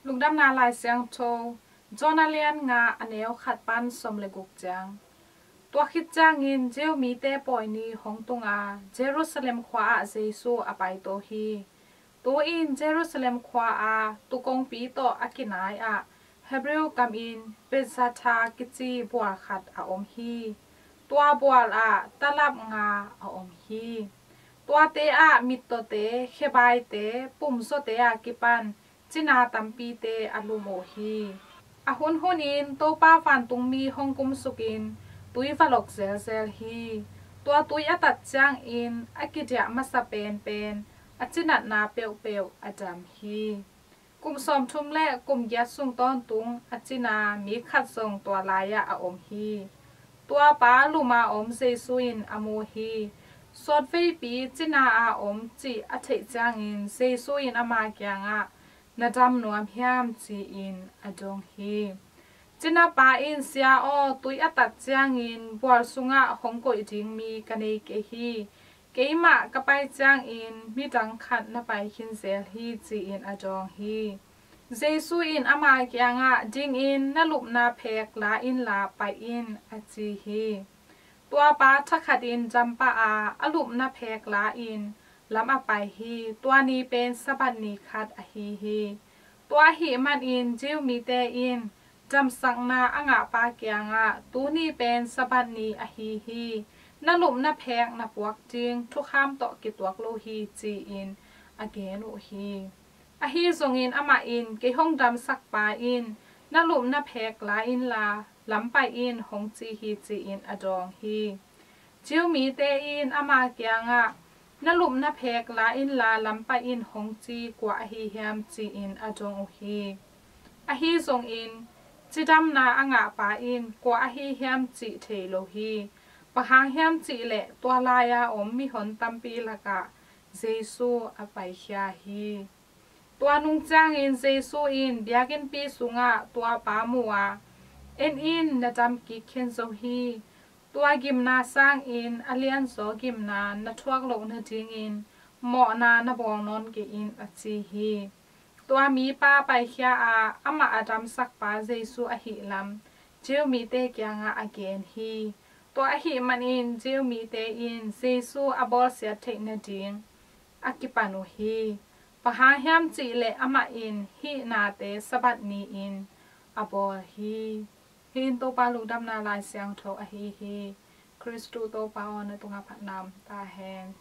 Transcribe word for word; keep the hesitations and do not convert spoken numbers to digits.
Lungdamna Lai Siangtho, John a lian nga a neu khat pan sawm le guk ciang. Tua khit ciangin Jew mite pawi ni hong tunga Jerusalem khua ah Jesu a paito hi. Tu-in Jerusalem khua a tuu kongpi tawh a kinai ah Hebrew kamin Bethzatha kici bual khat a om hi. Tua bual ah talap nga a om hi. Tuate ah mittawte, khebaite, pumzawte a kipan cina tampite a lum uh hi. A hunhunin Topa vantungmi hong kumsukin tui va lok zelzel hi. Tua tui a tat ciangin a kidiah masa penpen a cinatna peuhpeuh a dam hi. Kum sawmthum le kum giat sung tawntung a cina mi khat zong tua lai-ah a om hi. Tua pa lum a om Jesu in a mu hi. Sawtveipi cina a om cih a theih ciangin Jesu in ama kiangah, "Na dam nuam hiam?" ci-in a dong hi. Cinapa in, "Sia aw, tui a tat ciangin bual sungah hong koih ding mi ka nei kei hi. Keimah ka pai ciangin midang khat na pai khin zel hi," ci-in a dawng hi. Jesu in ama kiangah, "Dingin na lupna phek la inla pai in," a ci hi. Tua pa thakhatin dam pah a, a lupna phek la-in lam a pai hi. Tua ni pen Sabbath ni khat ahi hi. Tua ahih manin Jew mite in damsakna a ngahpa kiangah, "Tuni pen Sabbath ni ahi hi. Na lupna phek na puak ding thukham tawh kituak lo hi," ci-in a gen uh hi. Ahi zongin amah in, "Kei hong damsakpa in, 'Na lupna phek la inla lam pai in,' hong ci hi," ci-in a dawng hi. Jew mite in ama kiangah, "Na lupna phek la inla lam pai in," hong ci kua ahi hiam, ci-in a dong uh hi. Ahi zongin cidamna a ngahpa in kua ahi hiam cih thei lo hi. Bang hang hiam cihleh tua lai-a om mihon tampi lakah Jesu a paikhia hi. Tua nung ciangin Jesu in biakinnpi sungah tua pa mu a, "En in, na dam kik khin zo hi. Tua gimna sangin a lianzaw gimna na thuak loh nadingin mawhna na bawl nawn kei in," a ci hi. Tua mipa paikhia a, amah a damsakpa Jesu ahih lam Jew mite kiangah a gen hi. Tua ahih manin Jew mite in Jesu a bawlsiat theih nading a kipan uh hi. Bang hang hiam cihleh amah in hih nate Sabbath ni-in a bawl hi. Hih in Topa Lungdamna Lai Siangtho ahi hi. Khristu Topa aw, na tungah phatna om ta hen.